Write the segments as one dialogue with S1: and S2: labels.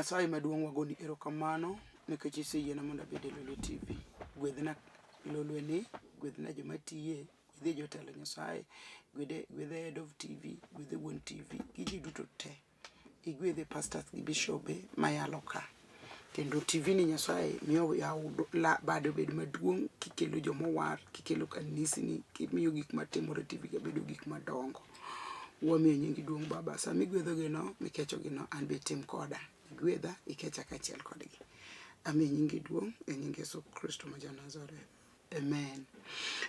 S1: Nyasaye maduong' wagoni erokamano nikech iseyiena mondo abed e Lolwe TV. Gwedhna Lolwe ni, gwedhna joma tiye, gwedhe jotelo Nyasaye, gwedhe gwedhe head of TV, gwedhe wuon TV gi ji duto te. Igwedhe pastors gi bishobe mayalo ka. Kendo TV ni Nyasaye miyo yaw bade obed maduong' kikelo jomowar, kikelo kanisni, kimiyo gik matimore e TV ka bedo gik madongo. Wamiyo nyingi duong' Baba. Sama igwedhogino, mikechogino, an be itim koda. Igwedha, ikecha kaachiel kodgi. Amiyo nyingi duong' e nying Yesu Kristo ma ja-Nazareth. Amen.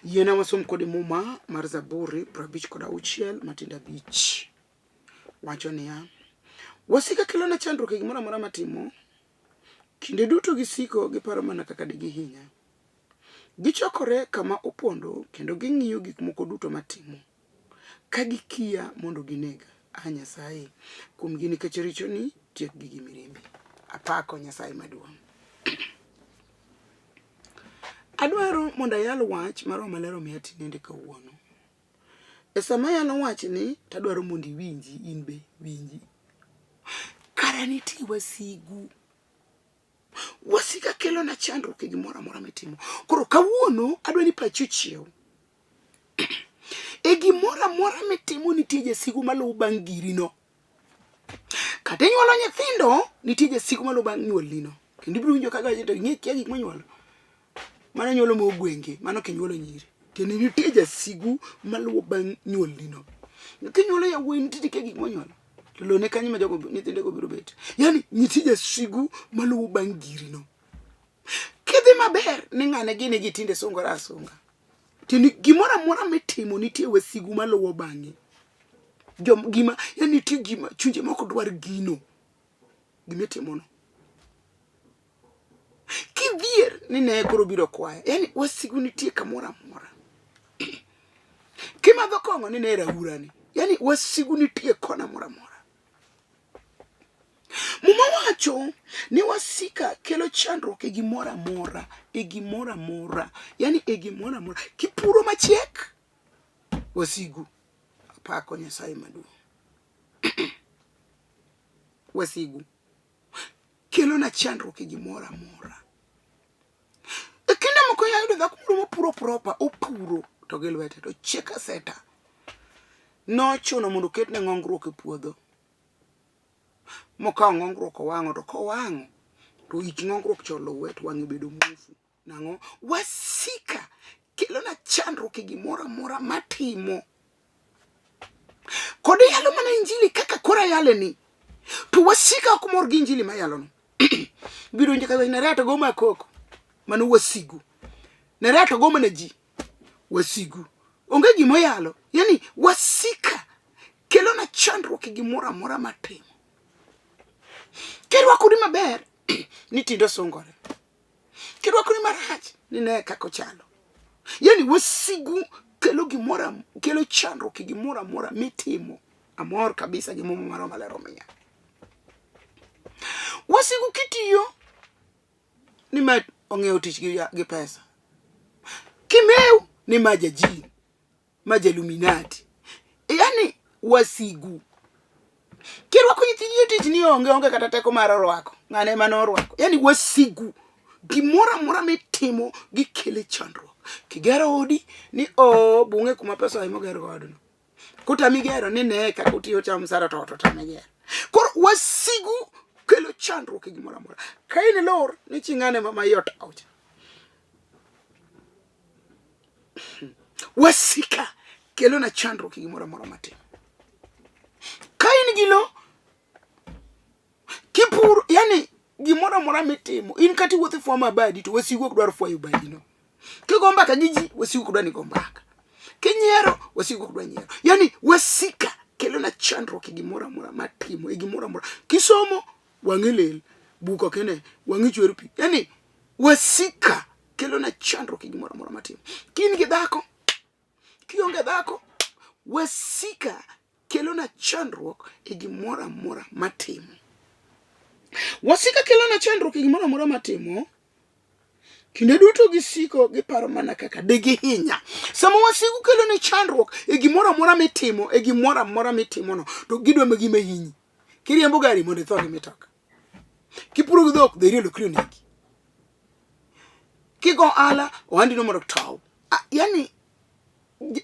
S1: Yiena wasom kodi Muma mar Zaburi 56 matindo 5. Wacho niya, Wasika kelona chandruok e gimoro amora matimo. Kinde duto gisiko giparo mana kaka digihinya. Gichokore kama opondo kendo ging'iyo gik moko duto matimo. Ka gikiya mondo ginega, A Nyasaye, kuomgi nikech richoni, tiekgi gi mirimbi. Apako Nyasaye maduong'. Adwaro mondo ayal wach ma Roho Maler omiya tinende kawuono. E sama ayalo wachni, to adwaro mondo iwinji in be, winji. Kara nitie wasigu. Wasika kelona chandruok e gimoro amora mitimo. Koro kawuono adwa ni pachi ochiew. E gimoro amora mitimo nitie jasigu maluwo bang' girino. Kata inyuolo nyithindo, nitie jasigu maluwo bang' nyuolnino. Kendo ibiro winjo kaka to ing'e kia gik monyuolo. Mano nyuolo mo gwenge, mano kinyuolo nyiri. Kendo nitie jasigu maluwo bang' nyuolnino. Kinyuolo yawuoyi nitie kia gik monyuolo. To lone kanyo ma jogo nyithindego biro bet. Yaani nitie jasigu maluwo bang' girino. Kidhi maber ni ng'ane gini gi tinde sungore asunga. Tiende gimoro amora mitimo nitie wasigu maluwo bang'e. Jom gima yani nitie gima chunje moko dwar gino. Gimitimono. Kidhier ni ne koro biro kwaya. Yani wasigu nitie kamoro amora. Kimadho kong'o ni ne raura ni. Yani wasigu nitie kona moro amora. Muma wacho ni wasika kelo chandruok e gimoro amora, e gimoro amora, yani e gimoro amora. Kipuro machiek, wasigu. Apako Nyasaye maduong'. Wasigu kelona chandruok e gimoro amora. E kinde moko yayudo dhako moro mopuro proper, opuro to gi lwete to chiek aseta. Nochuno mondo oketne ng'ongruok e puodho. Mokawo ng'ongruok owang'o to kowang'o to ich ng'ongruok cha oluwe to wang'e obedo muofu. Nang'o? Wasika kelona chandruok e gimoro amora matimo. Kod iyalo mana injili kaka koro ayale ni. To wasika ok mor gi injili mayalono. Biro winjo ka Nerea to go ma koko. Mano wasigu. Nerea to go mana ji. Wasigu. Onge gima oyalo. Yani wasika kelona chandruok e gimoro amora matimo. Kirwakori maber ni tinde osungore. Kirwakori marach ni ne kaka ochalo. Yani wasigu kelo gimoro kelo chandruok e gimoro amora mitimo. Amor kabisa gi muma mar Roho Maler omiya. Wasigu kitiyo ni ma ong'iewo tich gi, gi pesa. Kimew ni ma jajin, ma jaluminati. Yani wasigu. Kirwako nyithindi e tich ni onge onge kata teko mar rwako. Ng'ane ema norwako. Yani wasigu. Gimoro amora mitimo gikele chandruok. Kigero odi ni o bung'e kuma pesa ema oger godo. Kotami gero ni ne kaka otiyo cham msara to ot otame gero. Koro wasigu kelo chandruok e gimoro amora. Ka in ilor ni chi ng'ane ma iye otawo cha. Wasika kelo na chandruok e gimoro amora matimo. Ka in gi lo kipur yani gimoro amora mitimo in kata iwuotho ifwa mabadi to wasigu ok dwar fwayo badino. Kigo mbaka gi ji wasigu ok dwa ni go mbaka. Kinyiero wasigu ok dwa nyiero. Yani wasika kelo na chandruok e gimoro amora matimo e gimoro amora. Kisomo wang'i lil, buk ok ine, wang'i chwer pi. Yani wasika kelo na chandruok e gimoro amora matimo. Kin gi dhako, kionge dhako, wasika kelo na chandruok e gimoro amora matimo. Wasika kelo na chandruok e gimoro amora matimo. Kinde duto gisiko giparo mana kaka de gihinya. Sama wasigu kelo ni chandruok e gimoro amora mitimo, e gimoro amora mitimono, to gidwa ma gima hinyi. Kiriembo gari mondo itho gi mitoka. Kipuro gi dhok, dheri olokri onegi. Kigo ohala, ohandi no mondo tow. Yani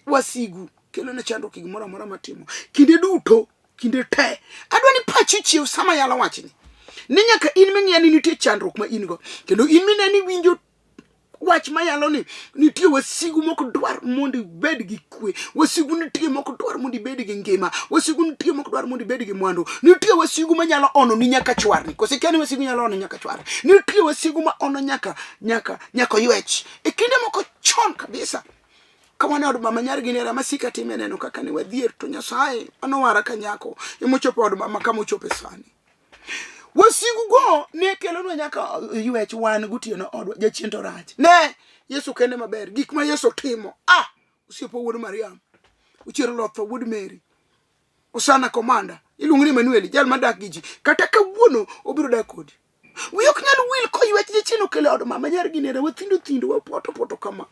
S1: wasigu kelo ne chandruok e gimoro amora matimo. Kinde duto, kinde te. Adwa ni pachi chiew sama yalo wachni. Ni nyaka in ming'iya ni nitie chandruok ma in go. Kendo in mineno ni winjo wach mayalo ni nitie wasigu mok dwar mondo ibed gi kwe wasigu nitie mok dwar mondo ibed gi ngima wasigu nitie mok dwar mondo ibed gi mwandu nitie wasigu manyalo ono ni nyaka chwarni kose kia ni wasigu nyalo ono nyaka chwarni nitie wasigu ma ono nyaka nyaka nyaka ywech e kinde moko chon kabisa ka wan e od mama nyar gi nera masika time neno kaka ne wadhier to Nyasaye manowara ka nyako emochopo od mama kama ochope sani Wasigu go ne kelonwa nyaka ywech wan gotieno odwa jachien to rach. Ne Yesu kende maber gik ma Yesu timo. Ah, osiepo wuod Mariam. Ochiero lotho wuod Mary. Osana komanda. Iluongo ni Emmanuel, jal madak gi ji. Kata kawuono obiro dak kodi. Wiyi ok nyal wil koywech jachien okelo e od mama nyar gi nera wathindo thindo wapoto poto kama.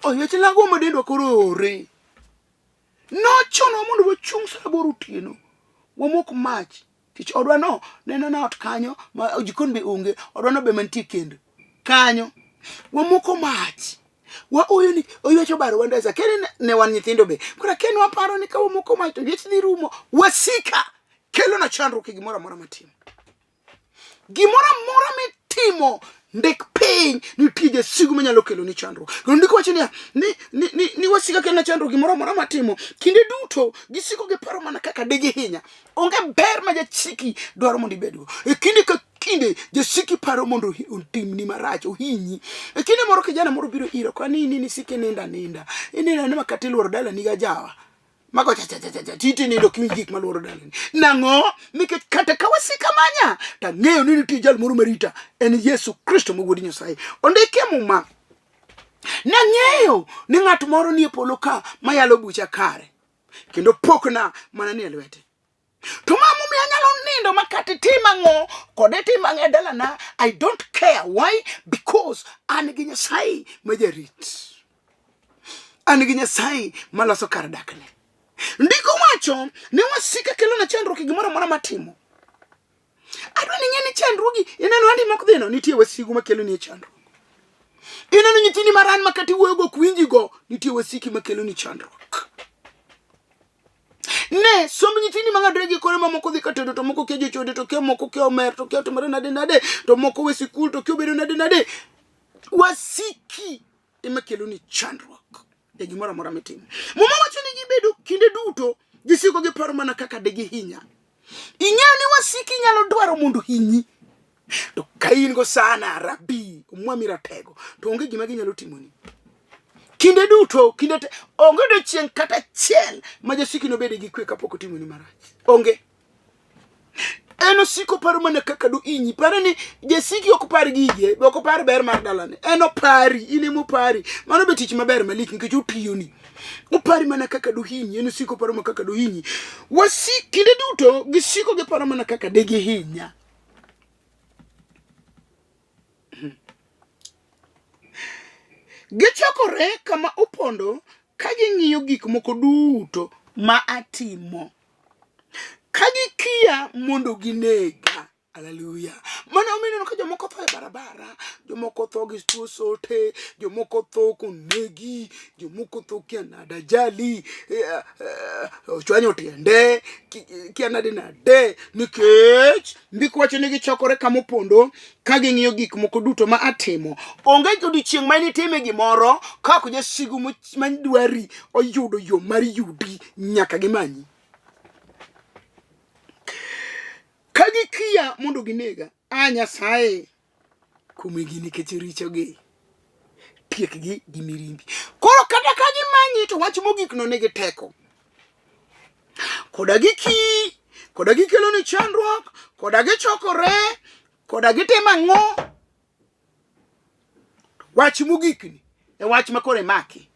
S1: Oywech lago ma dendwa koro oore. Nochuno mondo wachung' sa aboro otieno, wamok mach. Tich odwa no neno na ot kanyo ma jikon be onge, odwa no be mantie kendo. Kanyo wamoko mach. Waoyo ni oywech obaro wandesa. Kene ne wan nyithindo be. Koro kene waparo ni ka wamoko mach to ywech dhi rumo. Wasika kelo na chandruok e gimoro amora matimo. Gimoro amora mitimo ndik piny nitie jasigu manyalo kelo ni chandruok. Kendo ndiko wacho niya ni, ni, ni, ni wasika kelona chandruok gimoro amora matimo. Kinde duto gisiko giparo mana kaka digihinya. Onge ber ma jasiki dwaro mondo ibedgo. E kinde ka kinde jasiki paro mondo otimni marach, ohinyi. E kinde moro kijana moro biro ira kwa ni ni nisike nindo aninda. Inindo aninda makata iluoro dalani ga jawa. Mago cha cha cha cha cha titi nindo ok iwinj gik maluoro dalani. Nang'o? Nikech kata ka wasika manya to ang'eyo ni nitie jal moro marita en Yesu Kristo ma wuod Nyasaye. Ondiki e Muma. Nang'eyo ni ng'at moro nie polo ka mayalo bucha kare kendo pokna mana nie lwete. To ma momiyo anyalo nindo ma kata itim ang'o kod itim ang'o e dalana I don't care. Why? Because an gi Nyasaye ma jarit. An gi Nyasaye maloso kar dakne. Ndiko wacho ni wasika kelona chandruok e gimoro amora matimo. Adwa ni ing'e ni chandruogi ineno andi mok dhino nitie wasigu makelo ni chandruok. Ineno nyithindi maran ma kata iwuoyogo ok winjigo nitie wasiki makelo ni chandruok. Ne, somb nyithindi mang'adore gi kore mamoko dhi ka tedo to moko kia jochode to kia moko kia omer to kia otimore nade nade to moko we sikul to kia obedo nade nade. Wasiki ema kelo ni chandruok e gimoro amora mitimo. Muma wacho ni gibedo kinde duto gisiko giparo mana kaka de gihinya. Ing'eyo ni wasiki nyalo dwaro mondo hinyi. To ka in go sana rabi omwami ratego to onge gima ginyalo timoni. Kinde duto, kinde te, onge odiechieng' kata achiel ma jasiki nobede gi kwe kapok otimoni marach. Onge. En osiko paro mana kaka dohinyi. Paro ni jasiki ok par gige, ok opar ber mar dalane. En opari, in ema opari. Mano be tich maber malich nikech otiyoni. Opari mana kaka dohinyi, en osiko paro mana kaka dohinyi. Wasik kinde duto gisiko giparo mana kaka degihinya. Gichokore kama opondo ka ging'iyo gik moko duto ma atimo. Ka gikiya mondo ginega. Haleluya. Mano omiyo ineno ka jomoko tho e barabara, jomoko tho gi tuo sote, jomoko tho konegi, jomoko tho kia nade ajali, eh, eh, ochwanyo tiende, kia nade nade, nikech ndiko wacho ni gichokore kama opondo ka ging'iyo gik moko duto ma atimo. Onge odiechieng' ma initime gimoro ka ok jasigu madwari oyudo yo mar yudi nyaka gimanyi. Ka gikiya mondo ginega, a Nyasaye, kumigi nikech richogi, tiekgi gi mirimbi. Koro kata ka gimanyi to wach mogik no nigi teko. Koda giki, koda gikelo ni chandruok, koda gichokore, koda gitimo ang'o, Wach mogikni e wach ma koro imaki.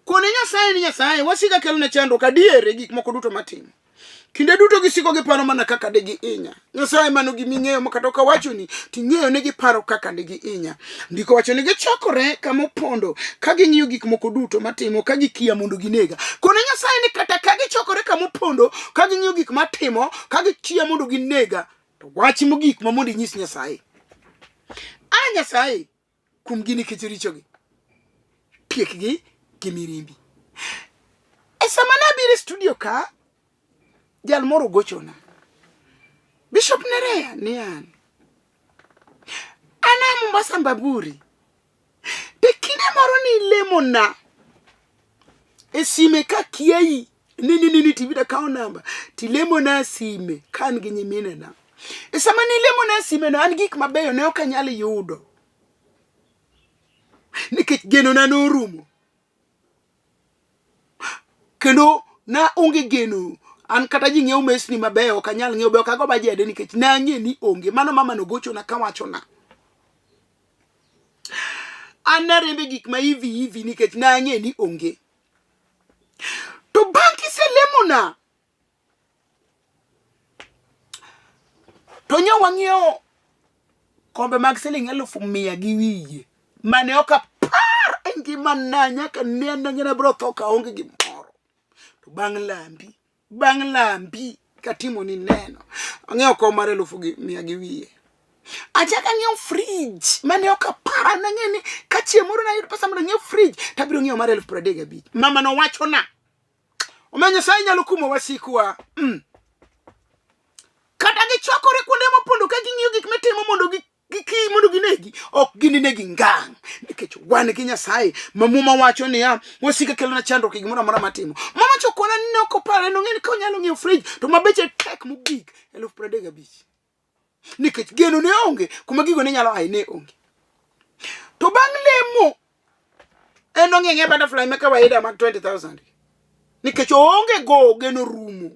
S1: Kone Nyasaye ni Nyasaye wasika kelo ne chandruok adier e gik moko duto matimo. Kinde duto gisiko giparo mana kaka de gihinya. Nyasaye mano gima ing'eyo ma kata ok awachoni to ing'eyo ni giparo kaka de gihinya. Ndiko wacho ni gichokore kama opondo ka ging'iyo gik moko duto matimo ka gikiya mondo ginega. Kone Nyasaye ni kata ka gichokore kama opondo ka ging'iyo gik matimo ka gikiya mondo ginega. To wach mogik ma mondo inyis Nyasaye. A Nyasaye, kumgi nikech richogi. Tiekgi gi mirimbi. E sama nabiro e studio ka, jal moro ogochona. Bishop Nerea ni an. An a Mombasa Mbaburi. To kinde moro nilemona e sime ka kiayi ni ni ni TV takawo namba tilemona e sime ka an gi nyiminena. E sama nilemona e sime no an gik mabeyo ne ok anyal yudo nikech genona norumo. Kendo na onge geno an kata ji ng'iewo mesni mabeyo ok anyal ng'iewo be ok ago bajede nikech nang'e ni onge. Mano mama nogochona kawachona. An narembe gik ma hivi hivi nikech nang'e ni onge. To bang' kiselemona to nyo wang'iewo kombe mag siling 1,100 gi wiye mane ok apar e ngimana nyaka ne an ang'e ni abiro tho kaonge gimoro. To bang' lambi bang' lambi katimoni neno ang'iewo kom mar elufu gi mia gi wiye. Achako ang'iewo fridge mane ok apar an ang'e ni ka chieng' moro nayud pesa mondo ang'iew fridge to abiro ng'iewo mar 35,000. Mama nowachona Omiyo Nyasaye nyalo kumo wasikwa. Kata gichokore kuonde mopondo ka ging'iyo gik mitimo mondo giki mondo ginegi, ok gininegi ngang', nikech wan gi Nyasaye ma Muma wacho niya, wasika kelona chandruok e gimoro amora matimo. Mama chokona ni ne ok opare, nong'e ni ka onyalo ng'iewo fridge to ma beche tek mogik 35,000. Nikech geno ne onge, kuma gigo ne nyalo aye ne onge. To bang' lemo, en ong'e ng'e butterfly ma kawaida mag 20,000. Nikech oonge go, geno rumo.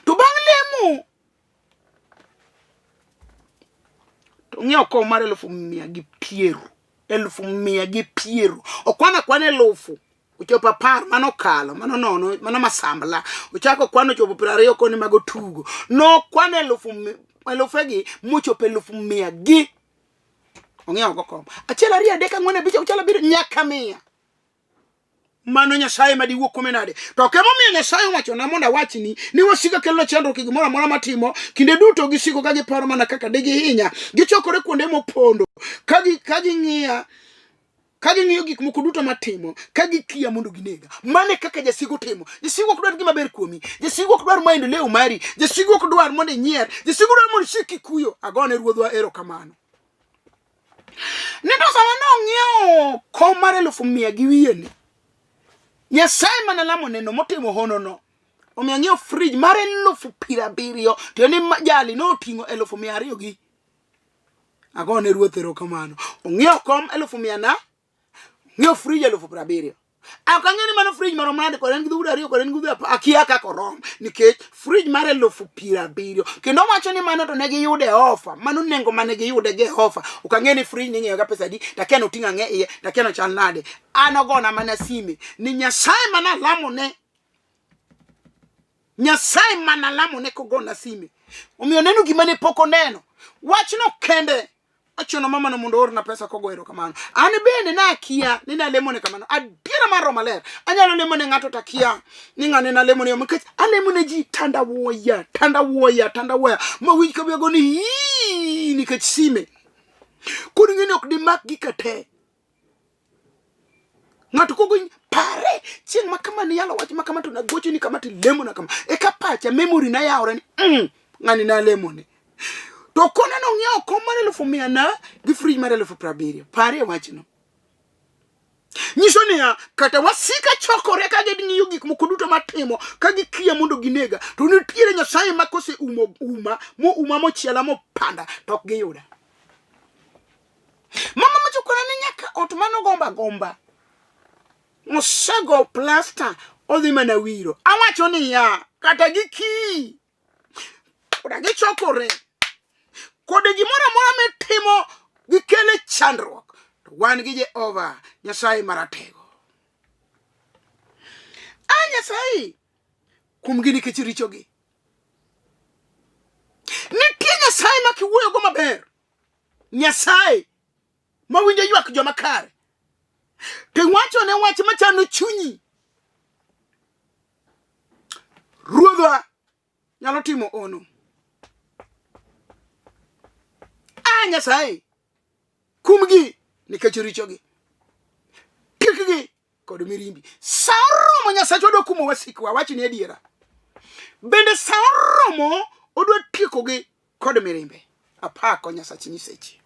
S1: To bang' lemo, to ong'iewo kom mar 120,000. 120,000. Okwan akwana elufu. Ochopo 10, mano okalo, mano nono, mano masambla. Ochako kwano ochopo 20 koni mago tugo. Nokwano elufegi mochopo 100,000 gi. Ong'iewo go kom. 1, 2, 3, 4, 5, 6, 7 nyaka 100. Mano Nyasaye ma diwuo kuome nade? To ok emomiyo Nyasaye owachona mondo awachni ni wasika kelona chandruok e gimoro amora matimo. Kinde duto gisiko ka giparo mana kaka digihinya. Gichokore kuonde mopondo ka ging'iya ka ging'iyo gik moko duto matimo, ka gikiya mondo ginega. Mano e kaka jasigu timo. Jasigu ok dwar gima ber kuomi. Jasigu ok dwar maendeleo mari. Jasigu ok dwar mondo inyier. Jasigu dwar mondo isik kikuyo. Agone Ruodhwa erokamano. Ni to sama nong'iewo kom mar 100,000 gi wiye ni, Nyasaye mane alamo neno motimo honono, omiyo ang'iewo fridge mar 70,000, to en jali noting'o 200,000 gi. Agone Ruoth erokamano. Ong'iewo kom 100,000 na, ong'iewo fridge 70,000. Ok ang'e ni mano fridge marom nade, kod en gi dhoudi 2, kod en gi dhoudi 10, akia kaka orom, nikech fridge mar 70,000. Kendo owacho ni mano to ne giyude e ofa, mano nengo mane giyude gi e ofa. Ok ang'e ni fridge ni ing'iewo ga pesa adi, to akia ni oting'o ang'e iye, to akia ni ochal nade. An ogona mana sime ni Nyasaye mane alamone, Nyasaye mane alamone kogona sime. Omiyo neno gima ne pok oneno. Wachno kende ochuno mamano mondo oorna pesa kogo erokamano. An bende nakia ni nalemone kamano. Adiera mar Roho Maler, anyalo lemone ng'ato to akia ni ng'ane nalemone yo, nikech alemone ji tandawuoya, tandawuoya, tandawuoya, ma winj ka wiyago ni hii, nikech sime. Koro ing'e ni ok dimak gika te. Ng'ato kogo pare chieng' ma kama niyalo wach ma kama to nagochoni kama to ilemona kama. Eka pacha memory na yawore ni ng'ani nalemone. To kone nong'iewo kom mar 100,000 na gi fridge mar 70,000. Parie wachno. Nyiso niya, kata wasika chokore ka ging'iyo gik moko duto matimo, ka gikiya mondo ginega, to nitiere Nyasaye ma kose umo uma, mouma mochiela mopanda, to ok giyuda. Mama machokona ni nyaka ot mano gomba gomba. Mosego plasta odhi mana wiro. Awacho niya, kata gikii, koda gichokore, kod gimoro amora mitimo gikele chandruok. To wan gi Jehova Nyasaye Maratego. A Nyasaye, kuomgi nikech richogi. Nitie Nyasaye ma kiwuoyogo maber, Nyasaye mawinjo ywak joma kare, to iwachone wach machando chunyi. Ruodhwa nyalo timo ono. A Nyasaye, kumgi nikech richogi. Tiekgi kod mirimbi. Sa oromo Nyasachwa dwa kumo wasikwa, awach ni adiera. Bende sa oromo odwa tiekogi kod mirimbe. Apako Nyasach nyiseche.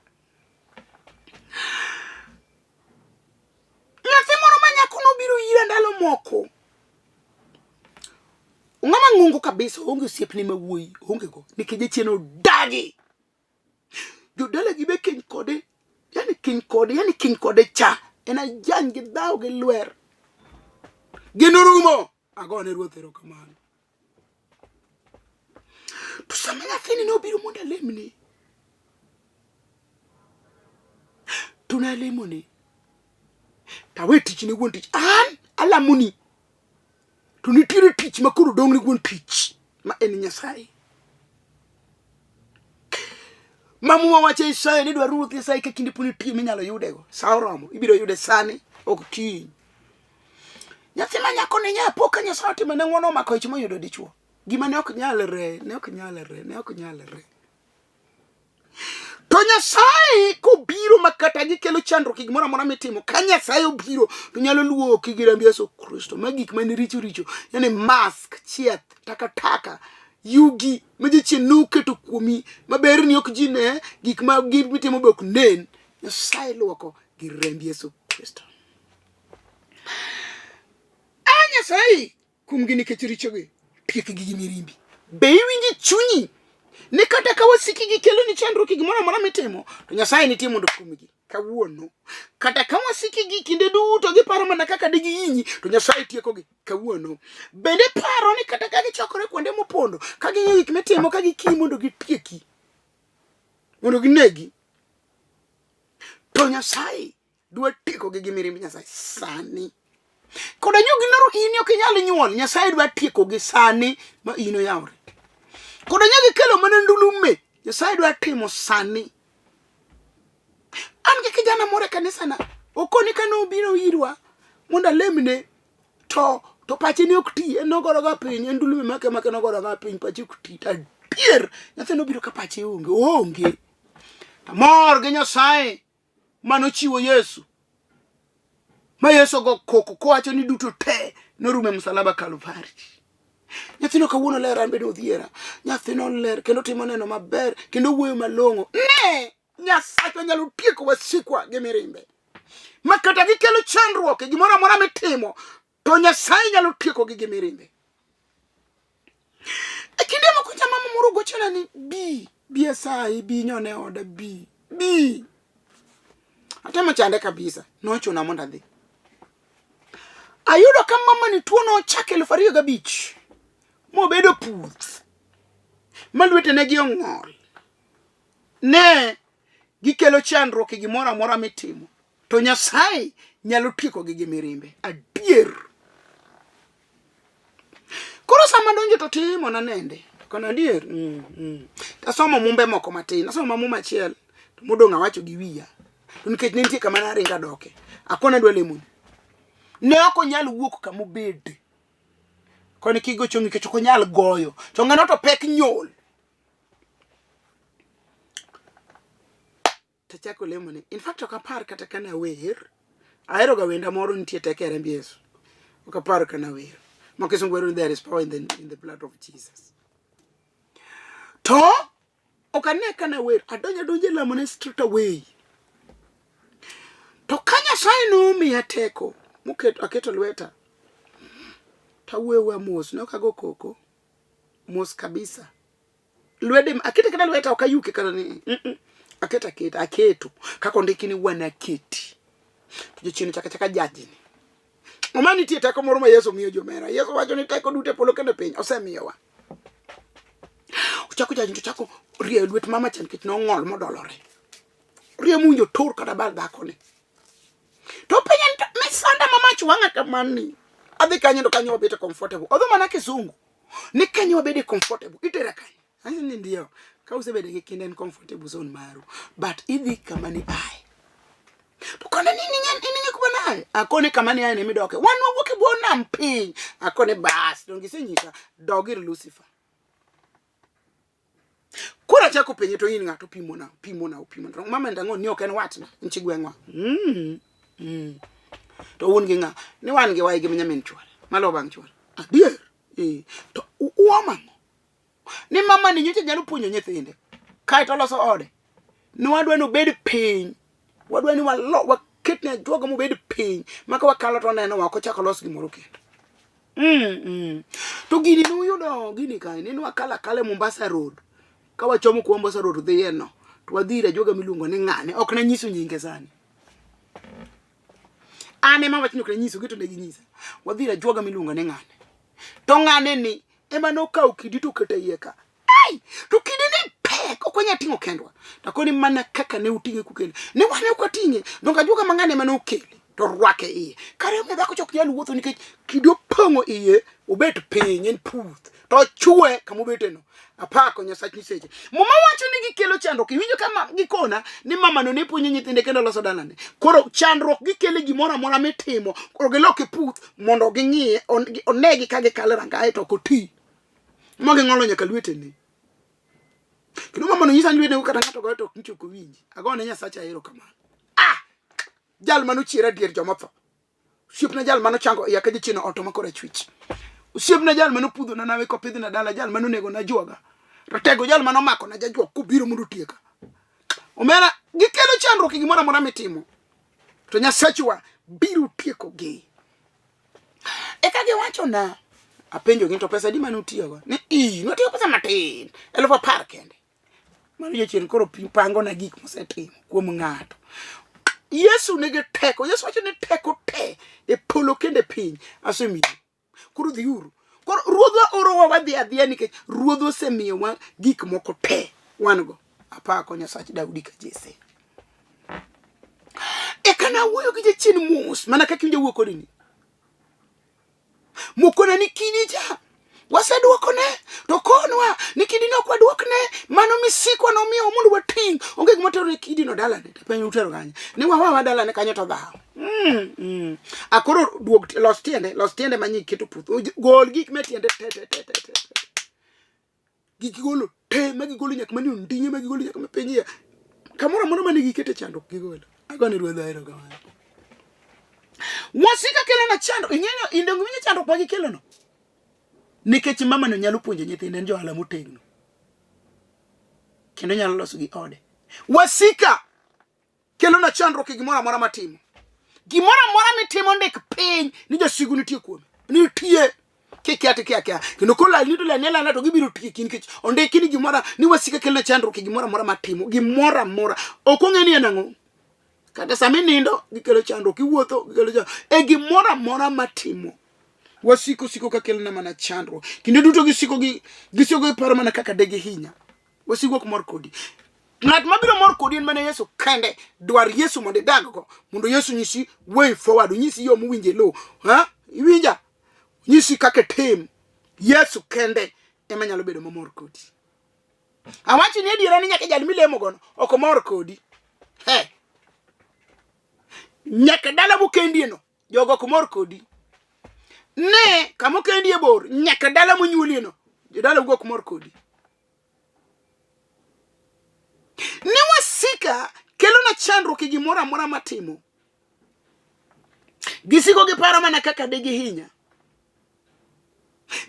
S1: Nyathi moro ma nyako nobiro ira ndalo moko. Ng'ama ng'ongo kabisa, oonge osiepne ma wuoyi, oonge go, nikech jachien odagi. Jodalagi be keny kode, yani keny kode, yani keny kode cha. En ajany gi dhaw gi lwer. Gino rumo. Agone Ruoth erokamano. To sama nyathini nobiro mondo alemne, to nalemone, tawe tich ne wuon tich. An alamoni, to nitiere tich ma koro dong' ne wuon tich, ma en Nyasaye. Ma Muma wacho e Isaya ni dwar Ruoth Nyasaye ka kinde pod nitie minyalo yudego. Sa oromo, ibiro yude sani, ok kiny. Nyathi ma nyako ne nyapo ka Nyasaye otimo ne ng'wono omako ich moyudo dichwo. Gima ne ok nyalre, ne ok nyalre, ne ok nyalre. To Nyasaye kobiro ma kata gikelo chandruok e gimoro amora mitimo, ka Nyasaye obiro to nyalo luoki gi remb Yesu Kristo. Ma gik mane richo richo, yani mask, chieth, takataka, yugi ma jachien noketo kuomi ma berni ok ji ne, gik ma mitimo be ok nen. Nyasaye luoko gi remb Yesu Kristo. A Nyasaye, kumgi nikech richogi, tiekgi gi mirimbi. Be iwinjo e chunyi ni kata ka wasiki gikelo ni chandruok e gimoro amora mitimo, to Nyasaye nitie mondo okumgi kawuono. Kata ka wasiki gi kinde duto giparo mana kaka digihinyi, to Nyasaye tiekogi kawuono. Bende paro ni kata ka gichokore kuonde mopondo, ka ging'iyo gik mitimo, ka gikii mondo gitieki, mondo ginegi, to Nyasaye dwa tiekogi gi mirimb Nyasaye sani. Koda nyo giloro in ok inyal nyuol, Nyasaye dwa tiekogi sani ma in oyawre. Koda nyo gikelo mana ndulume, Nyasaye dwa timo sani. An gi kijana moro e kanisana, okoni ka nobiro irwa mondo alemne to to pache ne ok ti, en nogoroga piny, en ndulume make make nogoroga piny, pache ok ti. To adier, nyathi nobiro ka pache onge, oonge. Amor gi Nyasaye manochiwo Yesu ma Yesu ogo koko kowacho ni duto te norumo e msalaba Kalvari. Nyathino kawuono ler, an bende odhiera. Nyathino ler kendo timo neno maber kendo wuoyo malong'o. Ne! Nyasachwa nyalo tieko wasikwa gi mirimbe. Ma kata gikelo chandruok e gimoro amora mitimo, to Nyasaye nyalo tiekogi gi mirimbe. E kinde moko cha mama moro gochona ni bi, bi asayi, bi nyone oda, bi, bi. Atemo chande kabisa, nochuna mondo adhi. Ayudo ka mama ni tuo nochako 2005 mobedo puth ma lwetene gi ong'ol. Ne gikelo chandruok e gimoro amora mitimo. To Nyasaye nyalo tiekogi gi mirimbe. Adier. Koro sama donjo to timona nende. Kono adier. Tasomo mumbe moko matin. Asomo muma achiel. To modong' awacho gi wiya. To nikech ne nitie kama naringo adoke. Akona adwa lemoni. Ne ok onyal wuok kama obede. Koni kigo chongi nikech ok onyal goyo. To ng'ano to pek nyol. Tachako lemone. In fact ok apar kata ka nawer. Ahero ga wenda moro nitie teko e remb Yesu. Ok apar ka nawer. Ma kisungu wero ni there is power in the blood of Jesus. To ok ane ka nawer. Adonjo adonjo e lamone straight away. To ka Nyasaye nomiya teko moketo aketo lweta tawuoyo mos ne ok ago koko mos kabisa lwede akete kata lweta ok ayuke kata ni aketa aketa aketo kaka ondiki ni wanaketi to jachien chaka chaka jajini oma nitie teko moro ma Yesu miyo jomera Yesu wacho ni teko duto e polo kendo e piny osemiyowa ochako jajini to chako rieyo lwet mama cha nikech nong'ol modolore rieyo mowinjo tur kata bal dhakoni to penja ni to misanda ma mach wang'a kamani adhi kanye to kanyo wabete comfortable odho mana kisungu ni kanyo wabede comfortable itera kanye anyiso ni ndio ka usebedo gi kinda en comfortable zone maru but idhi kama ni aye to kone ni ining'e kuma naye akone kama ni aye ne midoke wan wawuok e bwo nam piny akone bas donge isenyisa dog ir Lucifer. Koro achako penje to in ng'a to pimona, pimona, opimona. Mama ndang'o ni ok en watna, en chi gweng'wa. To un gi ng'a? Ni wan gi waygi ma nyamin chwore, maluwo bang' chwore. Adier? Eh. To uomo ang'o? Ni mama ni nyocha nyalo puonjo nyithinde. Kae to oloso ode. Ni wadwa ni obed piny. Wadwa ni walo, waketne ajuoga mobed piny. Ma ka wakalo to oneno wa, ok ochak olos gimoro kendo. To gini nuyudo gini kae, ni nwakalo akala e Mombasa Road. Ka wachomo kuma Mombasa Road dhiye no, to wadhi ir ajuoga miluongo ni ng'ane. Ok nanyiso nyinge sani. An ema awacho ni ok nanyiso, gi to ne ginyisa. Wadhi ir ajuoga miluongo ni ng'ane. To ng'ane ni ema nokawo kidi to oketo e iye ka. Ai! To kidi ni pek, ok wanyal ting'o kendwa. To akoni mana kaka ne uting'e kukele. Ne wan ok wating'e. Donge ajuoga ma ng'ane ema nokele to orwake iye. Kare omiyo dhako cha ok nyal wuotho nikech kidi opong'o iye, obet piny, en puth. To ochwe kama obeteno. Apako Nyasach nyiseche. Muma wacho ni gikelo chandruok. Iwinjo ka gikona ni mamano ne puonjo nyithinde kendo loso dalane. Koro chandruok gikelo e gimoro amora mitimo. Koro giloke puth mondo ging'iye, onegi ka gikalo e rangaye to ok oti. Ma ging'olo nyaka lwetene. Kendo mamano nyisa ni lwetene kata ng'ato goyo to ok nyicho ok owinji. Agone Nyasacha erokamano. Ah! Jal mane ochiera dier joma otho. Osiepna jal mane ochango iya ka jachien oto ma korachwich. Osiepna jal mane opudhona nawe kopidhna dala, jal mane onego na juoga. Ratego jal mane omako na jajuok kobiro mondo otieka. Omera, gikelo chandruok e gimoro amora mitimo. To Nyasachwa biro tiekogi. Eka giwachona, apenjogi ni to pesa adi mane utiyogo? Ni ii, nwatiyo pesa matin, 10,000 kende. Mano jachien koro pangona gik mosetimo kuom ng'ato. Yesu nigi teko. Yesu wacho ni teko te e polo kendo e piny asemiyi. Koro dhiuru. Koro Ruodhwa orowa wadhi adhiya nikech Ruodhwa osemiyowa gik moko te wan go. Apako Nyasach Daudi ka Jesse. Eka nawuoyo gi jachien mos mana kaka iwinjo wuoyo kodi ni. Mokona ni kidi cha waseduokone to konwa ni kidi no ok waduokne, mano misikwa nomiyo mondo wating', onge gima tero ne kidi no dalane. To penjo utero kanye? Ni wawawa dalane kanyo to dhaw. Akoro duog, los tiende, los tiende manyi keto puth, gol gik me tiende te te te te te. Gik gigolo te ma gigolo nyaka manie onding'e ma gigolo nyaka ma piny iye. Kamoro amora mane gikete chandruok gigolo. Agone Ruodha erokamano. Wasika kelona chandruok. Ing'eyo, in donge iwinjo chandruok ma gikelono? Nikech mamano nyalo puonjo nyithinde, en johala motegno. Kendo nyalo loso gi ode. Wasika kelona chandruok e gimoro amora matimo. Gimoro amora mitimo ndik piny ni jasigu nitie kuome. Nitie. Kikia to ikia kia. Kendo kolalni to lalni alala to gibiro tieki nikech ondiki ni gimoro ni wasika kelona chandruok e gimoro amora matimo. Gimoro amora. Ok ong'e ni en ang'o. Kata sama inindo gikelo chandruok, iwuotho gikelo chandruok. E gimoro amora matimo. Wasiko siko ka kelona mana chandruok. Kinde duto gisiko gi gisiko gi paro mana kaka de gihinya. Wasigu ok mor kodi. Ng'at mabiro mor kodi en mana Yesu kende. Dwar Yesu mondo idag go. Mondo Yesu nyisi way forward, onyisi yo mowinjo iluw. Ha? Iwinja? Onyisi kaka itim. Yesu kende ema nyalo bedo mamor kodi. Awacho ni adiera ni nyaka jal milemo gono ok mor kodi. He. Nyaka dala mokendie no jogo ok mor kodi. Ne kama okendie bor nyaka dala monyuolie no jodala ugo ok mor kodi. Ne wasika kelona chandruok e gimoro amora matimo. Gisiko giparo mana kaka de gihinya.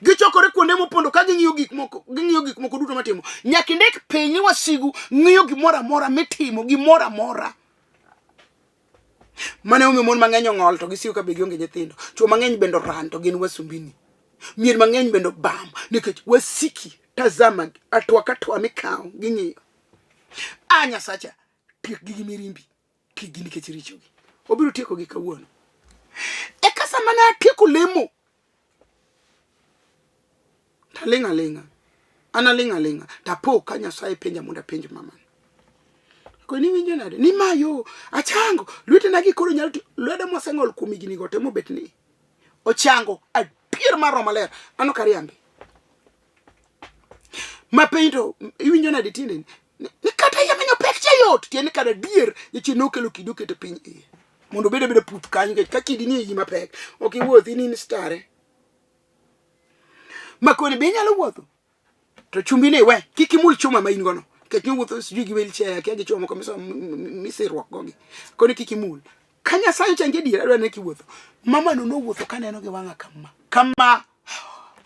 S1: Gichokore kuonde mopondo ka ging'iyo gik moko, ging'iyo gik moko duto matimo. Nyaka indik piny ni wasigu ng'iyo gimoro amora mitimo, gimoro amora. Mane omiyo mon mang'eny ong'ol to gisiko ka be gionge nyithindo. Chwo mang'eny bende oran to gin wasumbini. Mier mang'eny bende obam nikech wasiki tazama atwa ka twa mikawo ging'iyo. A Nyasacha, tiekgi gi mirimbi, tiekgi nikech richogi. Obiro tiekogi kawuono. Eka sama ne atieko lemo, taling' aling'a, an aling' aling'a, tapo ka Nyasaye penja mondo apenj mamano. Koni iwinjo nade? Ni ma yo, achango, lwetena gi koro nyalo tiyo, lwedo moseng'ol kuom higni go te mobet ni ochango adier mar Roho Maler. An ok ariambi. Ma penj to iwinjo nade tiendeni? Ni kata yamenyo pek cha yot, tiende kata adier jachien nokelo kidi oketo piny iye. Mondo obed abeda puth kanyo nikech ka kidi ni e iyi mapek, ok iwuothi ni in stare. Makoni be inyalo wuotho? To chumbi ni we, kik imul chuma ma in gono. Nikech niwuotho sijui gi wheelchair, kia gi chuma moko misirruok go gi. Koni kik imul. Ka Nyasaye ochangi adier, adwa ne kiwuotho. Mama no nowuotho kaneno gi wang'a kama. Kama.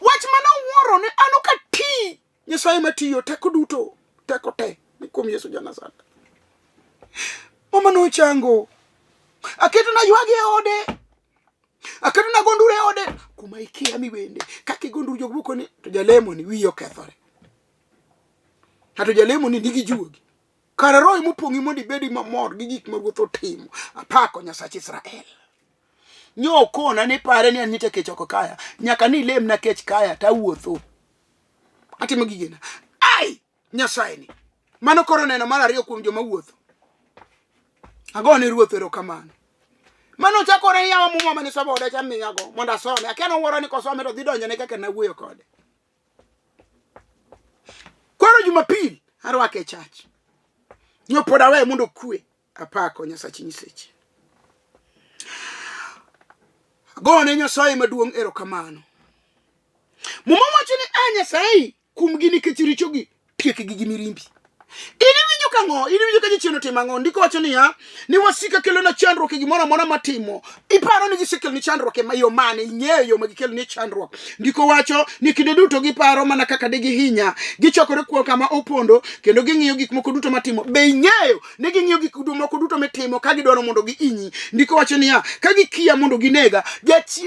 S1: Wach mane owuoro ni an ok ati. Nyasaye matiyo teko duto, teko te ni kuom Yesu ja Nazareth. Mama nochango. Aketo na ywagi e ode. Aketo na gonduru e ode. Kuma ikia miwende. Kaka igonduru jok moko ni to jalemo ni wiye okethore. Ato jalemo ni nigi juogi. Kara roho mopong'i mondo ibed mamor gi gik ma Ruoth otimo. Apako Nyasach Israel. Nyo okona ni pare ni an nyicha kech oko kaya. Nyaka ni ilemna kech kaya tawuotho. Atimo gigena. Ai! Nyasaye ni. Mano koro neno mar ariyo kuom joma wuotho. Agone Ruoth erokamano. Mano chakore yawa muma mane somo oda cha miyago mondo asome. Akia nowuoro ni kosome to dhi donjone kaka nawuoyo kode. Koro Jumapil arwake e church. Nyo pod aweye mondo okwe. Apako Nyasach nyiseche. Agone Nyasaye maduong' erokamano. Muma wacho ni a Nyasaye kumgi nikech richogi, tiekgi gi mirimbi. In iwinjo ka ng'o? In iwinjo ka jachien otimo ang'o? Ndiko wacho niya, ni wasika kelona chandruok e gimoro amora matimo. Iparo ni gisekeloni chandruok e yo mane? Ing'eyo yo ma gikeloni chandruok. Ndiko wacho ni kinde duto giparo mana kaka de gihinya. Gichokore kuom kama opondo kendo ging'iyo gik moko duto matimo. Be ing'eyo ni ging'iyo gik moko duto mitimo ka gidwaro mondo gihinyi? Ndiko wacho niya, ka gikiya mondo ginega,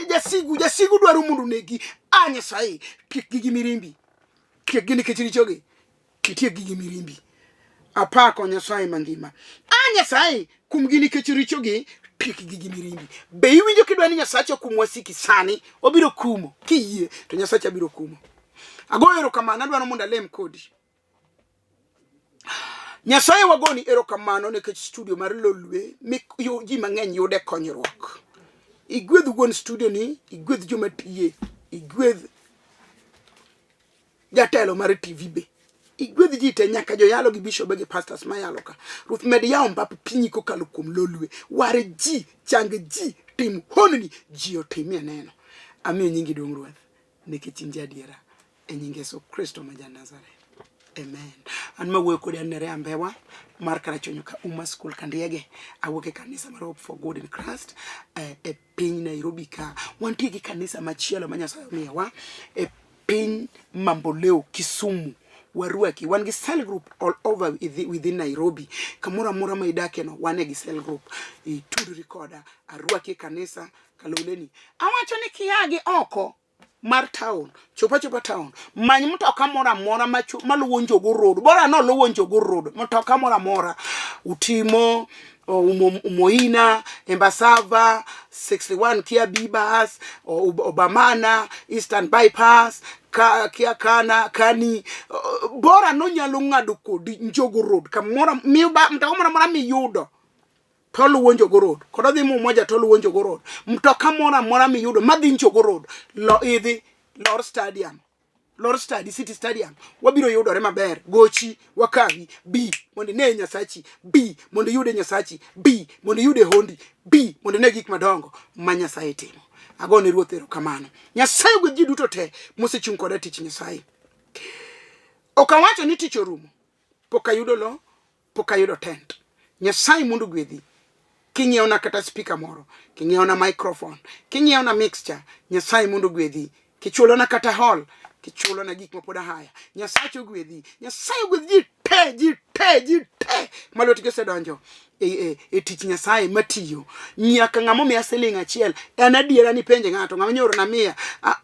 S1: jasigu, jasigu dwaro mondo onegi. A Nyasaye, tiekgi gi mirimbi. Tiekgi nikech richogi. Itiekgi gi mirimbi. Apako Nyasaye mangima. A Nyasaye, kumgi nikech richogi, tiekgi gi mirimbi. Be iwinjo kidwa ni Nyasache okum wasiki sani? Obiro kumo. Kiyie to Nyasacha biro kumo. Agoyo erokamano, adwaro mondo alem kodi. Nyasaye wagoni erokamano nikech studio mar Lolwe mi ji mang'eny yude konyruok. Igwedh wuon studio ni, igwedh joma tiye, igwedh jatelo mar TV be. Igwedh ji te nyaka joyalo gi bishobe gi pastors mayalo ka. Ruoth med yawo mbap pinyi kokalo kuom Lolwe. War ji, chang ji, tim honni, ji otimie neno. Amiyo nyingi duong' Ruoth nikech in jaadiera e nying Yesu Kristo ma ja Nazareth. Amen. An mawuoyo kodi an Nerea Mbewa mar Karachuonyo ka Uma School Kandiege. Awuok e kanisa mar Hope for Good in Christ eh, e piny Nairobi ka. Wantie gi kanisa machielo ma Nyasaye omiyowa e piny Mamboleo Kisumu. Warwaki. Wan gi cell group all over within Nairobi. Kamoro amora ma idake no, wan e gi cell group. Itudri koda, arwaki e kanisa kaloleni. Awacho ni kia gi oko mar town, chopa chopa town, many mtoka moro amora maluwo Njogo Road, bora no luwo Njogo Road, mtoka moro amora, Utimo, Umoina, Embasava, 61 Kia Bibas, Obamana, Eastern Bypass, Kia Kana, Kani, bora no nyalo ng'ado kodi Njogo Road, kamoro, mtoka moro amora miyudo to oluwo Njogo Road. Kod odhi Mumoja to oluwo Njogo Road. Mtoka moro amora miyudo madhi Njogo Road, lo idhi lor stadium. Lor stadi, City Stadium. Wabiro yudore maber. Gochi, wakawi, bi mondo ine Nyasachi, bi mondo iyude Nyasachi, bi mondo iyude hondi, bi mondo ine gik madongo ma Nyasaye timo. Agone Ruoth erokamano. Nyasaye ogwedh ji duto te mosechung' koda tich Nyasaye. Ok awacho ni tich orumo. Pok ayudo lo, pok ayudo tent. Nyasaye mondo ogwedhi. King'iewona kata speaker moro, king'iewona microphone, king'iewona mixture, Nyasaye mondo ogwedhi. Kichulona kata hall, kichulona gik ma pod ahaya. Nyasache ogwedhi. Nyasaye ogwedh ji te, ji te, ji te ma lwetgi osedonjo e, e, e tich Nyasaye matiyo. Nyaka ng'ama omiya siling achiel, en adiera ni penje ng'ato, ng'ama nyo orona mia,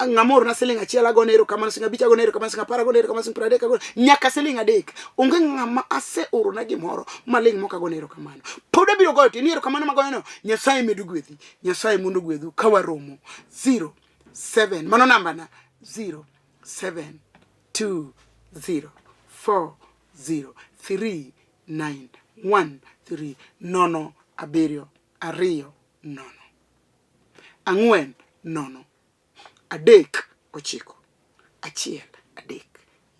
S1: ng'ama orona siling achiel agone erokamano, siling abich agone erokamano, siling apar agone erokamano, siling pradek agone, nyaka siling adek. Onge ng'ama aseorona gimoro maling' mok agone erokamano. Pod abiro goyo to ni erokamano magoyono, Nyasaye medo gwedhi. Nyasaye mondo ogwedhu ka waromo. 0 7 mano nambana 0 7 2 0 4 0 3 9 1 3 0 7 2 0 4 0 3 9 1 3.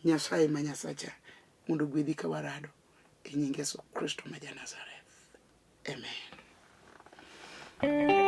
S1: Nyasaye ma Nyasacha mondo ogwedhi ka warado e nying Yesu Kristo ma ja Nazareth. Amen.